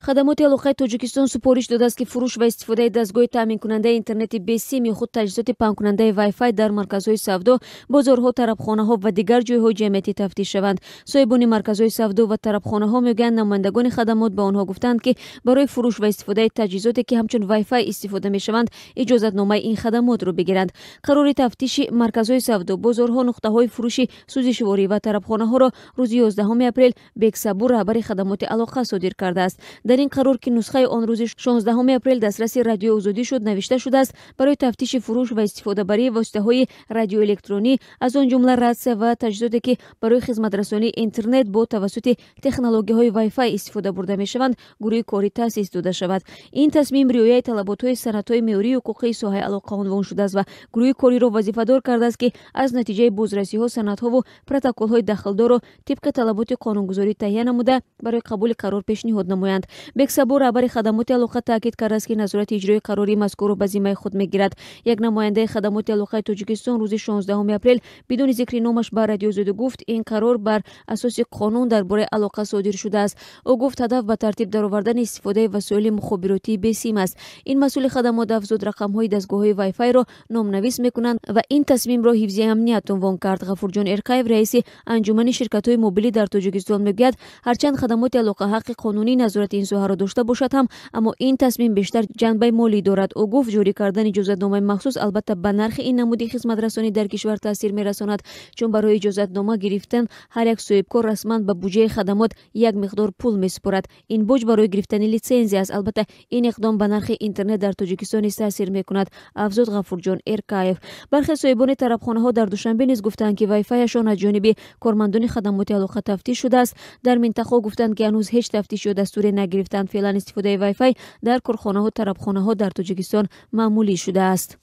Хадамоти алоқаи Тоҷикистон супориш додааст, ки фурӯш ва истифодаи дастгоҳи таъминкунандаи интернети бесим ё худ таҷҳизоти паҳнкунандаи Wi-Fi дар марказҳои савдо, бозорҳо, тарабхонаҳо ва дигар ҷойҳои ҷамъиятӣ тафтиш шаванд. Соҳибони марказҳои савдо ва тарабхонаҳо мегӯянд, намояндагони хадамот ба онҳо гуфтанд, ки барои фурӯш ва истифодаи таҷҳизоте, ки ҳамчун Wi-Fi истифода мешаванд, иҷозатномаи ин хадамотро бигиранд. Қарори тафтиши марказҳои савдо, бозорҳо, нуқтаҳои фурӯши сӯзишворӣ ва тарабхонаҳоро рӯзи 11 апрел Бексабур, раҳбари хадамоти алоқа, содир кардааст. Дар ин қарор, ки нусхаи он рӯзи 16 апрел дастраси Радиои Озодӣ шуд, навишта шудааст: барои тафтиши фурӯш ва истифодабарии воситаҳои радиоэлектронӣ, аз он ҷумла ратсия ва таҷҳизоте, ки барои хизматрасонии интернет бо тавассути технологияҳои Wi-Fi истифода бурда мешаванд, гурӯҳи корӣ таъсис дода шавад. Ин тасмим риояи талаботҳои санадҳои меъёрии ҳуқуқии соҳаи алоқа унвон шудааст ва гурӯҳи кориро вазифадор кардааст, ки аз натиҷаи бозрасиҳо санадҳову протоколҳои дахлдорро тибқи талаботи қонунгузорӣ таҳия намуда, барои қабули қарор пешниҳод намоянд. Бексабур, раҳбари хадамоти алоқа, таъкид кардааст, ки назорати иҷрои қарори мазкурро ба зиммаи худ мегирад. Як намояндаи хадамоти алоқаи Тоҷикистон рӯзи 16 апрел бидуни зикри номаш ба Радиои Озодӣ гуфт, ин қарор бар асоси қонун дар бораи алоқа содир шудааст. Ӯ гуфт, ҳадаф ба тартиб даровардани истифодаи васоили мухобиротии бесим аст. Ин масъули хадамот афзуд, рақамҳои дастгоҳҳои Wi-Fi-ро номнавис мекунанд ва ин тасмимро ҳифзи амният унвон кард. Ғафурҷон Эркаев, раиси анҷумани ширкатҳои мобилӣ дар Тоҷикистон, мегӯяд, ҳарчанд хадамоти алоқа ҳаққи қонунии назорати ин соҳаро дошта бошад ҳам, аммо ин тасмим бештар ҷанбаи молӣ дорад. Ӯ гуфт, ҷорӣ кардани иҷозатномаи махсус албатта ба нархи ин намуди хизматрасонӣ дар кишвар таъсир мерасонад, чун барои иҷозатнома гирифтан ҳар як соҳибкор расман ба буҷаи хадамот як миқдор пул месупорад. Ин боҷ барои гирифтани литсензия аст. Албатта, ин иқдом ба нархи интернет дар Тоҷикистон низ таъсир мекунад, афзуд Ғафурҷон Эркаев. Бархе соҳибони тарабхонаҳо дар Душанбе низ гуфтанд, ки вайфайашон аз ҷониби кормандони хадамоти алоқа тафтиш шудааст. Дар минтақаҳо гуфтанд, ки ҳанӯз ҳеҷ тафтиш ё дастуре нагирифтанд. Феълан истифодаи Wi-Fi дар корхонаҳо, тарабхонаҳо дар Тоҷикистон маъмулӣ шудааст.